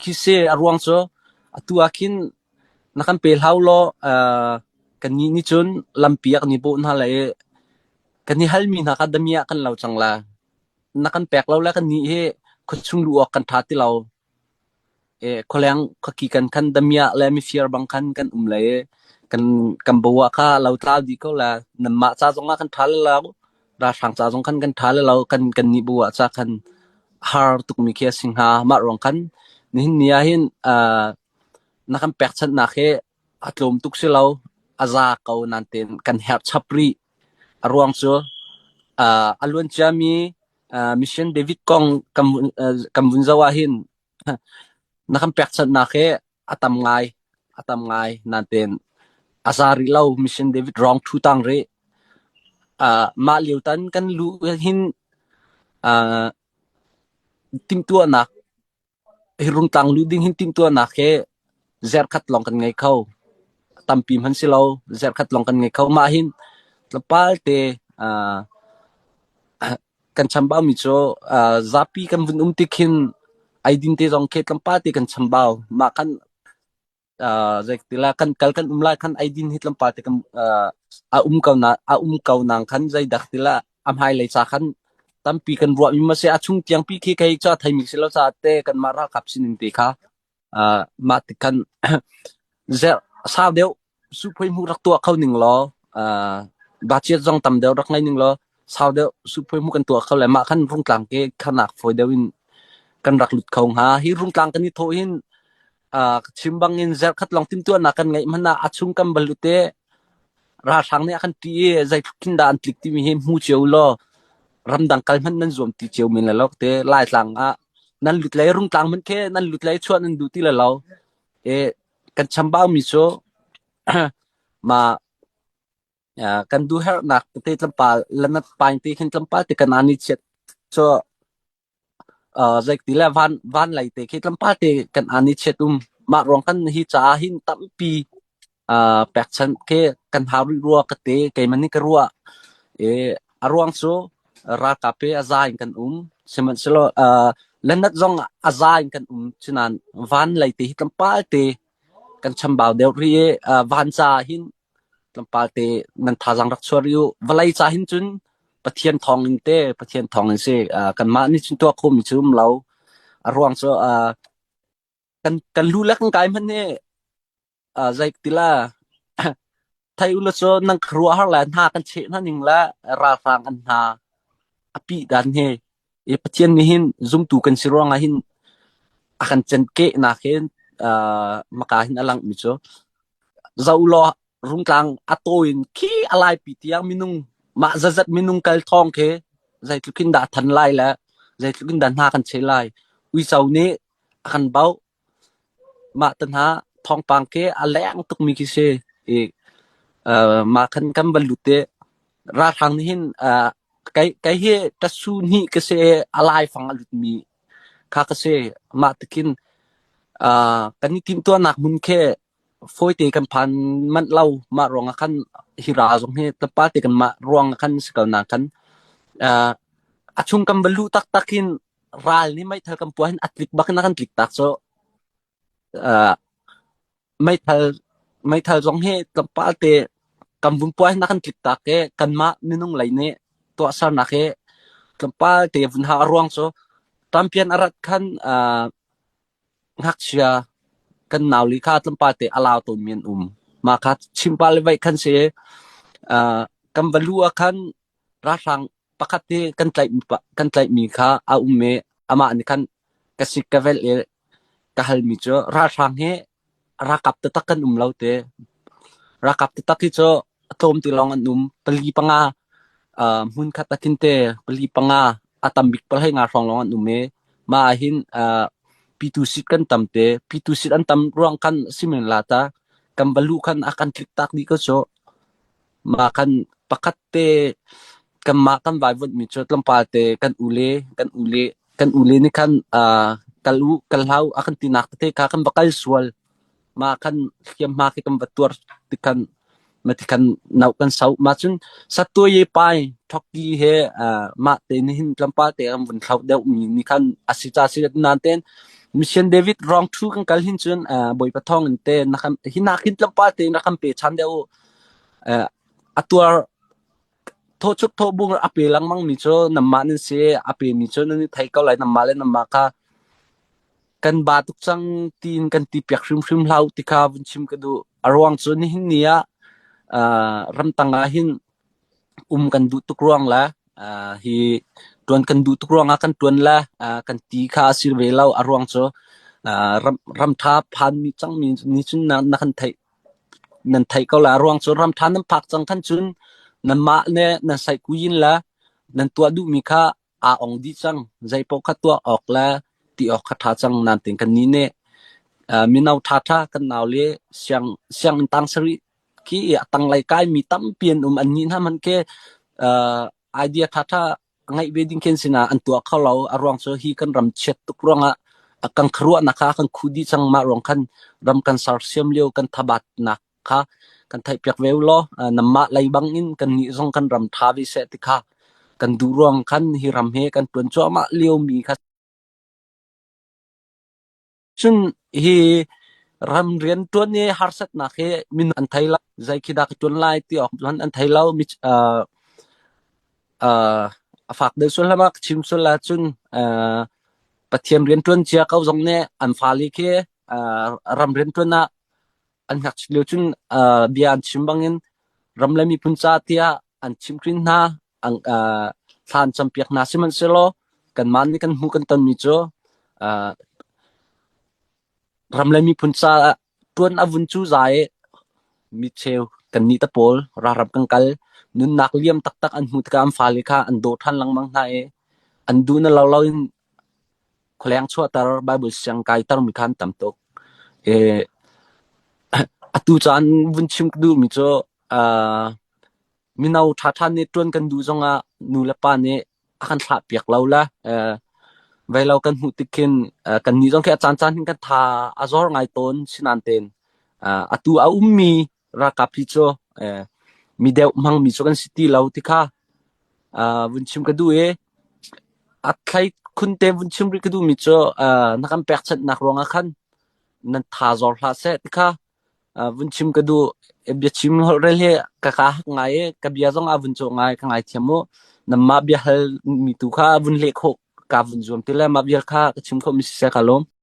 Khi si a ruang cu atu ah khin na kan pe hlau law kannih nih cun lampi ah kan i bawh hna lai i kan i halmi hna kha damiah kan lo cang lai. Na kan pek lo le kannih hi khuachung luh awk kan ṭha ti lo. Khualeng khuaki kan khan damiah le mifir bang khan kan um lai i kan kan bo ah kha lo tlau dih ko la. Nanmah ca zongah kan ṭha lo, ralhrang ca zong khan kan ṭha lo, kan kannih bu ah ca khan har tukmi khi a si hnga. Mah ruang khan nihin ni ah hin na kan pekchanhnak hi a tlawm tuk si lo, a za ko nain kan herh chap rih. A ruang cu a luan ciami Mission David kong kan kan vun zoh ah hin na kan pekchanhnak hi a tam ngai, a tam ngai nain a za rih lo. Mission David rong ṭhu tang rih. Mah lio tan kan luh hin timhtuahnak hi rungtlang luh ding hin timhtuahnak hi zerkhat lawng kan ngei kho. Tampi hmanh si lo, zerkhat lawng kan ngei kho. Mah hin tlawmpal te kan chambau mi cu zapi kan vun um tik hin eidin te zong khi tlawmpal te kan chambau. Mah khan zeitila kan kal kan um lai khan eidin hi tlawmpal te kan a um ko na a um ko nang khan zeidak tila a hmailei ca khan tampi kan ruahmi ma si a chung tiangpi khi kei cu a theimi si lo ca te kanmah ralkap sinin te kha mah ti khan zer sau deuh suphoi hmuh rak tuah kho ning law budget zong tam deuh rak ngei ning law sau deuh suphoi hmuh kan tuah kho le mah khan rungtlang ke khanak fawi deuh in kan rak lut kho hnga. Hi rungtlang kan i thawh hin chim bang in zerkhat lawng timhtuahnak kan ngeih hmanh ah a chung kan va lut i ralhrang nih a kan ṭih i zeitluk khin dah an tlik timi hi hmu cio law ramdang kal hmanh nan zuam ti cio men le lo te Laitlang ah nan lut lei rungtlang hmanh khi nan lut lei chuah nan duh ti le lo. E kan chambau mi cu ma kan duh herhnak tete tlawmpal lanat paing te khin tlawmpal te kan ani chiat cu zeiti le van van lei te khi tlawmpal te kan ani chiat um. Mah ruang kan hi caah hin tampi pekchanh khi kan hau rih rua ka ti. Keimah nih ka ruah. I a ruang cu ralkap hi a za in kan um. Sihmanhsehlaw lanat zong a za in kan um. Cunain van lei te hi tlawmpal te kan chambau deuh rih i van caah hin tlawmpal te nan thazaang rak chuah rih u. Vawlei ca hin cun Pathian thawng in te Pathian thawng in si. Kanmah nih cun tuah khomi cu um lo. A ruang cu kan kan lu le kan kai hmanh hi zei tila thei u law cu nan khuaruahhar le hna kan cheh hna ning le ralhrang an hna a pih dan hi i Pathian nih hin zumtu kan si ruangah hin a kan cenkehnak hin maka hin a langh mi cu zoh law rungtlang a taw in khi a laipi tiang minung mah zazat minung kal thawng khi zeitluk in dah than lai le zeitluk in dah hna kan cheh lai. Uico nih a kan bauh. Mah te hna thawngpang khi a leng tukmi khi si. I mah khan kan van lut i ralhrang nih hin kei kei hi tasu hnih ka si i a laifang a lutmi kha ka si. Mah tikhin kan i timhtuahnak hmun khi fawite kan phan manh lo. Mah ruangah khan hi ral zong hi tlawmpal te kanmah ruangah khan si ko na khan a chung kan va luh taktak hin ral nih meithal kan puah hin a tlik bak in a kan tlik tak cu meithal meithal zong hi tlawmpal te kan vun puah hin a kan tlik tak i kanmah minung lei nih tuahsernak hi tlawmpal te vun ha a ruang cu tampian a rat khan ngakchia kan nauli kha tlawmpal te a lau tawnmi an um. Mah kha chimpa le vaih khan si kan va luh ah khan ralhrang pakhat hi kan tlaih kan tlaihmi kha a um i amah nih khan ka sik ka velh i ka halmi cu ralhrang hi ralkap taktak kan um lo te. Ralkap taktak hi cu a tlawm ti lawng an um. Pali panga hmun khat ah khin te pali panga a tam bik palhei nga hrawng lawng an um i mah ah hin P2 seat kan tam te. P2 seat an tam ruang khan simen la ta kan va luh khan a kan tlik tak dih ko cu. Mah khan pakhat te kanmah kan vaivuanhmi cu tlawmpal te kan ule kan ule kan ule nih khan kal u kal hlah u a kan tinak tete kha kan va kal sual. Mah khan hliamhma khi kan va tuar tikhan mati khan nau kan sau. Mah cun satuai pai thoki he mah te nih hin tlawmpal te kan vun thlauh deuhmi nih khan a si ca si nain tein. Mission David rong thu kan kal hin cun Bawipa thawng in te na kan hi nak hin tlawmpal te na kan pe chan deuh u. A tuar thawchuk thawhbung a pe lengmang mi cu nanmah nan si a pe mi cu nan i thei ko lai nanmah le nanmah kha kan ba tuk cang tiin kan ti piak hrimhrim hlah u ti kha vun chim ka duh. A ruang cu nihin ni ah ramtang ah hin um kan duh tuk ruang le hi ṭuan kan duh tuk ruangah kan ṭuan le kan ti kha a si ve lo. A ruang cu ram ram ṭha phanmi cangmi nih cun na kan theih nan theih ko la. A ruang cu ram ṭha nan phak cang khan cun nanmah le nan saihkuyin le nan tuah duhmi kha aa ong dih cang. Zeipaoh kha tuah awk le ti awk kha ṭha cang. Nain kannih nih mino ṭhaṭha kan nau le siang sianginn tang sarih khi a tanglei kaimi tampi an um. Annih hna hmanh khi idea ṭhaṭha ngeih ve ding khin sinah an tuah kho lo. A ruang cu hi kan ram chiat tuk ruangah kan khuaruahnak kha kan khuh dih cang. Mah ruang khan ram kan sersiam lio kan thabatnak kha kan theihpiak ve u law nanmah lei bangin kannih zong kan ram ṭha ve seh ti kha kan duh ruang khan hi ram hi kan ṭuan cuahmah liomi kha cun hi ram rian ṭuan i harsatnak hi min an thei lo zei khi dah ka ṭuan lai ti awk hmanh an thei lo mi a fak deuh sual hlam ah ka chim sual ahcun Pathian rian ṭuan cia ko zong nih an fale khi ram rian ṭuan ah An ngakchit lio cun bia an chim bangin ram le miphun ca tiah an chimhhrin hna, an thla an campiak hna. Sihmanhsehlaw kanmah nih kan hmuh kan tonmi cu ram le miphun caah ṭuan a vun cu za i micheu kannih te pawl ralram kan kal nunnak liam taktak an hmuh tikah an fale kha an daw ṭhan lengmang hna i an duh na lo loin khualeng chuahter Bible siang kaiter mi kha an tam tuk. Atu caan vun chim ka duhmi cu mino ṭhaṭha nih ṭuan kan duh zongah nu le pa nih a kan thlah piak lo le veilo kan hmuh tik khin kannih zong khi a caancaan hin kan tha a zor ngai tawn sinain tein atu a ummi ralkap hi cu mi deuh hmangmi cu kan si ti lo ti kha vun chim ka duh i a thlei khun te vun chim rih ka duhmi cu na kan pekchanhnak ruangah khan nan tha zor hlah seh ti kha vun chim ka duh. Biachim holhrel hi ka ka hak ngai i ka bia zong a vun cawh ngai ka ngaithiam u. Nanmah bia hal mi tu kha vun leh khawh ka vun zuam ti le mah vial kha ka chim khawh mi siseh ka lawm.